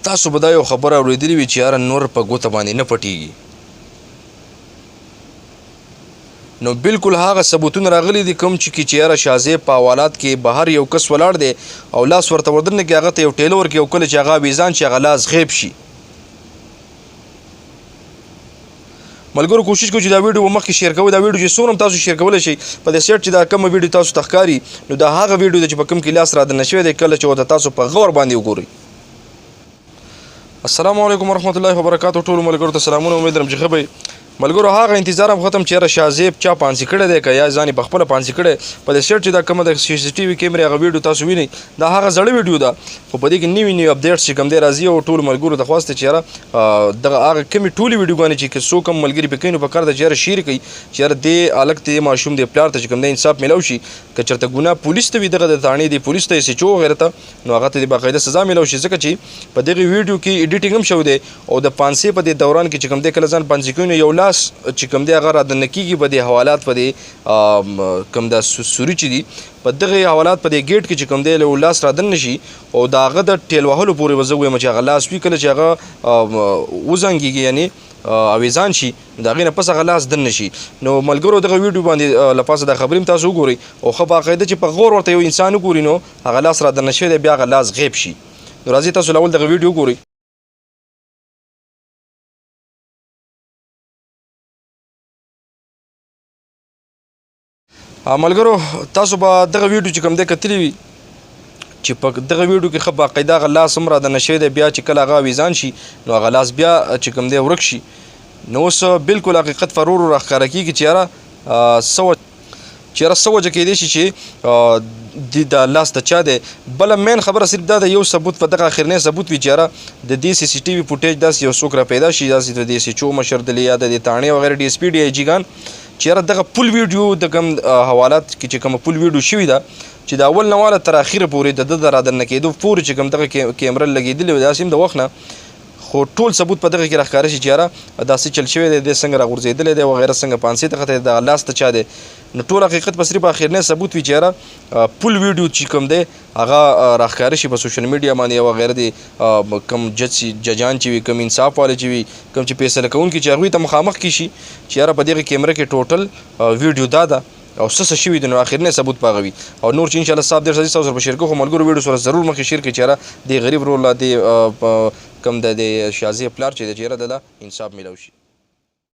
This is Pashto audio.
تاسو به دا یو خبره اورېدلې وي چې یاره نور په ګوته باندې نه پټیږي. نو بالکل هغه ثبوتونه راغلي دي کوم چې کې چې یاره شاه زیب په حوالات کې بهر یو کس ولاړ دی او لاس ورته وردننه کې هغه ته یو ټیله ورکړي او کله چې هغه اویزان شي هغه لاس غیب شي. ملګرو کوشش کوئ چې دا ویډیو به مخکې شیر کوئ. دا ویډیو چې څومره تاسو شیر کولی شئ په دې سیټ چې دا کومه ویډیو تاسو ته ښکاري نو دا هغه ویډیو ده چې په کوم کې لاس را دننه شوی دی کله چې ورته تاسو په غور باندې وګورئ. السلام علیکم ورحمت الله وبرکاتو. ټول ملګرو ته سلامونه، امید لرم چې ښه به ملګرو. هغه انتظار هم ختم چې یاره شاه زیب چا پانسي کړی دی که یا ځان یې په خپله پانسي کړی. په دې سیټ چې دا کومه د سي سي ټي وي کیمرې هغه ویډیو تاسو وینئ دا هغه زړه ویډیو ده، خو په دې کې نوي نوي اپډیټس چې کوم دی راځي او ټول ملګرو ته خواست چې یاره دغه هغه کومې ټولې ویډیوګانې چې که څوک هم ملګري پې کوي نو په کار ده چې یاره شیر کوي چې یاره دې هلک ته ماشوم دې پلار ته چې کوم دی انصاف میلاو شي. که چېرته ګناه پولیس ته وي، دغه د تاڼې دی پولیس ته، ایس ایچ او وغیره ته، نو هغه ته دې باقاعده سزا میلاو شي، ځکه چې په دغه ویډیو کې ایډیټینګ هم شوی دی او د پانسې په دې دوران کې چې کوم دی کله ځان پانسي کوي نو یو لاس چې کوم دی هغه را دننه کېږي په دې حوالات په دې کوم دا سوري چې دي په دغه حوالات په دې ګیټ کې چې کوم دی یو لاس را دننه شي او د هغه د ټیل وهلو پورې به زه ووایم چې هغه لاس وي. کله چې هغه وزنګېږي یعنې اویزان شي د هغې نه پس هغه لاس دننه شي. نو ملګرو دغه ویډیو باندې له پاسه دا خبرې هم تاسو وګورئ او ښه باقاعده چې په غور ورته یو انسان وګوري نو هغه لاس را دننه شوی دی بیا هغه لاس غیب شي. نو راځئ تاسو له اول دغه ویډیو وګورئ. ملګرو تاسو به دغه ویډیو چې کوم دی کتلی وي چې په دغه ویډیو کې ښه باقاعده هغه لاس هم را دننه شوی دی، بیا چې کله هغه اویزان شي نو هغه لاس بیا چې کوم دی ورک شي. نو اوس بالکل حقیقت پر ورو راښکاره کېږي چې یاره څه چې یاره څه وجه کېدای شي چې د دا لاس د چا دی. بله مین خبره صرف دا ده یو ثبوت په دغه اخرنی ثبوت وي چې یاره د دې سي سي ټي وي فوټیج داسې یو څوک را پیدا شي، داسې د دې ایس ایچ او مشر د یا د دې تاڼې وغیره ډي ایس پي ډي آی جي ګان چې یاره دغه فول ویډیو د کوم حوالات کې چې کومه فول ویډیو شوې ده چې د اول نه واله تر اخره پورې د ده د رادننه کېدو پورې چې کوم دغه کیمره لګېدلې وه داسې هم د وخت نه خو ټول ثبوت په دغه کې راښکاره شي چې یاره دا څه چل شوی دی، دی څنګه راغورځېدلی دی وغیره، څنګه پانسې ته ختلی دی، دغه لاس ته چا دی. نو ټول حقیقت په صرف اخرنی ثبوت وي چې یاره فول ویډیو چې کوم دی هغه راښکاره شي په سوشل میډیا باندې وغیره دی کوم جج ججان چې وي، کوم انصاف والے چې وي، کوم چې فیصله کوونکي چې هغوی ته مخامخ کې شي چې یاره په دغه کیمره کې ټوټل ویډیو دا ده او څه څه شوي دي. نو اخرنی ثبوت به هغه وي او نور چې ان شاء الله صاحب ډېر تاسو سره په شیر کوو. خو ملګرو ویډیو سره ضرور مخکې شیر کړئ چې یاره دې غریب ورور له دې کوم د دې شازیه پلار چې دی چې یاره دله انصاف میلاو شي.